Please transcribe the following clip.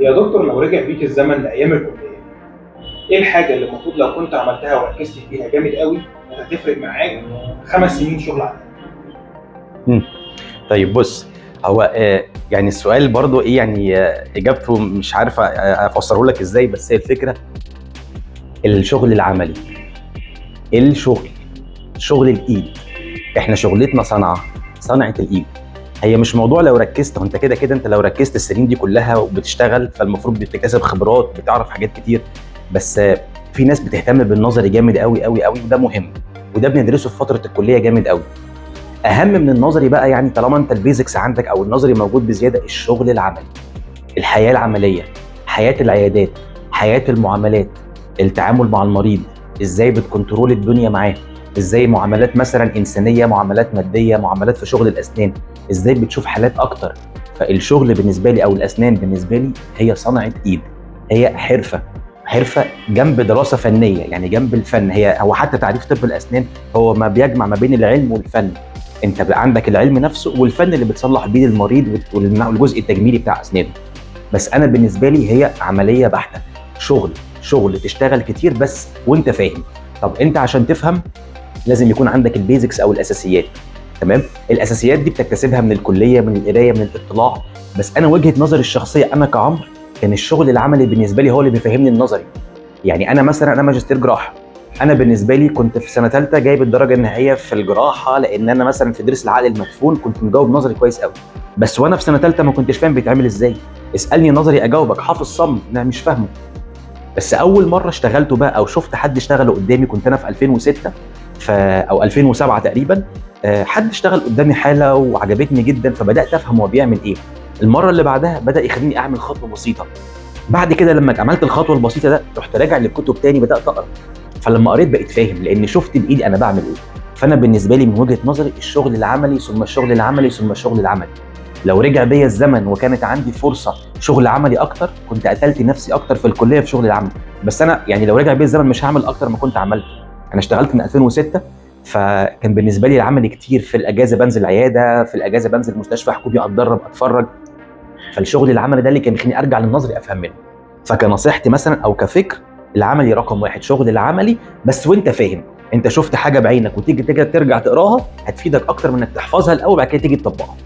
يا دكتور، لو رجع بيك الزمن لايام الكليه، ايه الحاجة اللي المفروض لو كنت عملتها وركزت فيها جامد قوي كانت هتفرق معاك 5 سنين شغل على مم. طيب بص، هو يعني السؤال برضو ايه يعني، اجابته مش عارف افسره لك ازاي، بس هي الفكرة الشغل العملي، الشغل، شغل الايد. احنا شغلتنا صنعه، صنعه الايد. هي مش موضوع لو ركزت، وانت كده كده انت لو ركزت السنين دي كلها وبتشتغل فالمفروض بتكتسب خبرات، بتعرف حاجات كتير. بس في ناس بتهتم بالنظري جامد قوي قوي قوي، وده مهم وده بندرسه في فترة الكلية جامد قوي. اهم من النظري بقى، يعني طالما انت ال basics عندك او النظري موجود بزياده، الشغل العملي، الحياة العمليه، حياة العيادات، حياة المعاملات، التعامل مع المريض، ازاي بت control الدنيا معاه، ازاي معاملات مثلا انسانيه، معاملات ماديه، معاملات في شغل الاسنان، ازاي بتشوف حالات اكتر. فالشغل بالنسبة لي او الاسنان بالنسبة لي هي صنعه ايد، هي حرفه، حرفه جنب دراسة فنيه، يعني جنب الفن. هي هو حتى تعريف طب الاسنان هو ما بيجمع ما بين العلم والفن. انت بقى عندك العلم نفسه والفن اللي بتصلح بيه المريض والجزء التجميلي بتاع اسنانه. بس انا بالنسبة لي هي عملية بحته، شغل، شغل تشتغل كتير بس وانت فاهم. طب انت عشان تفهم لازم يكون عندك ال basics او الاساسيات، تمام؟ الاساسيات دي بتكتسبها من الكليه، من القرايه، من الاطلاع. بس انا وجهه نظري الشخصيه، انا كعمر، كان الشغل العملي بالنسبة لي هو اللي بيفهمني النظري. يعني انا مثلا انا ماجستير جراحه، انا بالنسبة لي كنت في سنة ثالثة جايب الدرجة النهائية في الجراحه، لان انا مثلا في ضرس العقل المدفون كنت مجاوب نظري كويس قوي. بس وانا في سنة ثالثة ما كنتش فاهم بيتعمل ازاي. اسالني نظري اجاوبك، حافظ صم، انا مش فاهمه. بس اول مرة اشتغلته بقى او شفت حد اشتغله قدامي، كنت انا في 2006 او 2007 تقريبا، حد اشتغل قدامي حاله وعجبتني جدا، فبدات افهم هو بيعمل ايه. المرة اللي بعدها بدا يخليني اعمل خطوة بسيطه. بعد كده لما عملت الخطوة البسيطة ده رحت راجع للكتب تاني، بدات اقرا. فلما قريت بقيت فاهم، لان شفت بايدي انا بعمل ايه. فانا بالنسبة لي من وجهه نظري الشغل العملي ثم الشغل العملي ثم الشغل العملي. لو رجع بيا الزمن وكانت عندي فرصة شغل عملي اكتر كنت قتلت نفسي اكتر في الكلية في شغل العمل. بس انا يعني لو رجع بيا الزمن مش هعمل اكتر ما كنت عملته. انا اشتغلت من 2006، فكان بالنسبة لي العمل كتير. في الاجازة بنزل عياده، في الاجازة بنزل مستشفى حكومي اتدرب اتفرج. فالشغل العملي ده اللي كان بيخليني ارجع للنظري افهم منه. فكنصيحتي مثلا او كفكر، العملي رقم واحد، شغل العملي بس وانت فاهم. انت شفت حاجة بعينك وتيجي ترجع تقراها هتفيدك اكتر من انك تحفظها الاول بعد كده تيجي تطبقها.